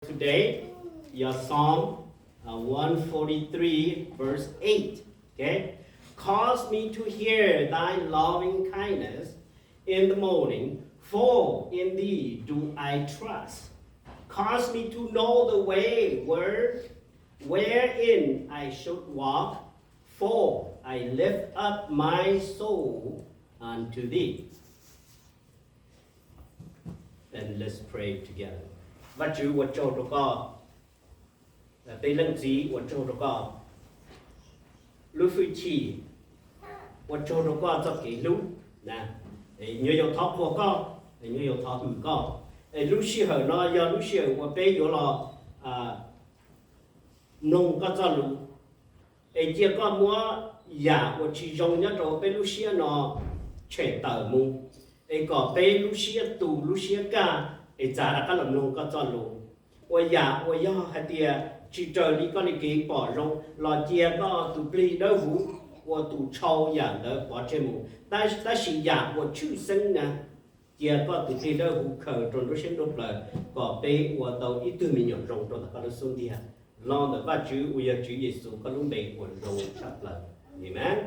Today, your Psalm uh, one forty-three, verse eight. Okay? Cause me to hear thy loving kindness in the morning, for in thee do I trust. Cause me to know the way where, wherein I should walk, for I lift up my soul unto thee. And let's pray together. Vajtswv, ua tsaug rau koj. Peb Leej Txiv, ua tsaug rau koj lub hwj chim, ua tsaug rau koj txoj kev hlub. Nyuag yaus thov qhuas koj, nyuag yaus thov hwm koj. Es lub sij hawm no yog lub sij hawm uas peb yuav los mloog koj txoj lus. Es cia koj muab yam uas tsis zoo nyob rau peb lub siab no tshem tawm mus, es kom peb lub siab tus lub siab kaj, es txav rov qab los mloog koj txoj lus. Ua yam uas yog hais tias tsis raws li koj li kev pom zoo los cia koj tus plig dawb huv ua tus tshau yam ntawd pov tseg mus. Tab sis yam uas tshwj xeeb na, cia koj tus plig dawb huv khaws rau nruab siab nruab plawv kom peb ua tau ib tug me nyuam zoo rau ntawm koj lub xub ntiag. Los ntawm Vajtswv uas yog Tswv Yexus koj lub npe uas zoo tshaj plaws. Amees.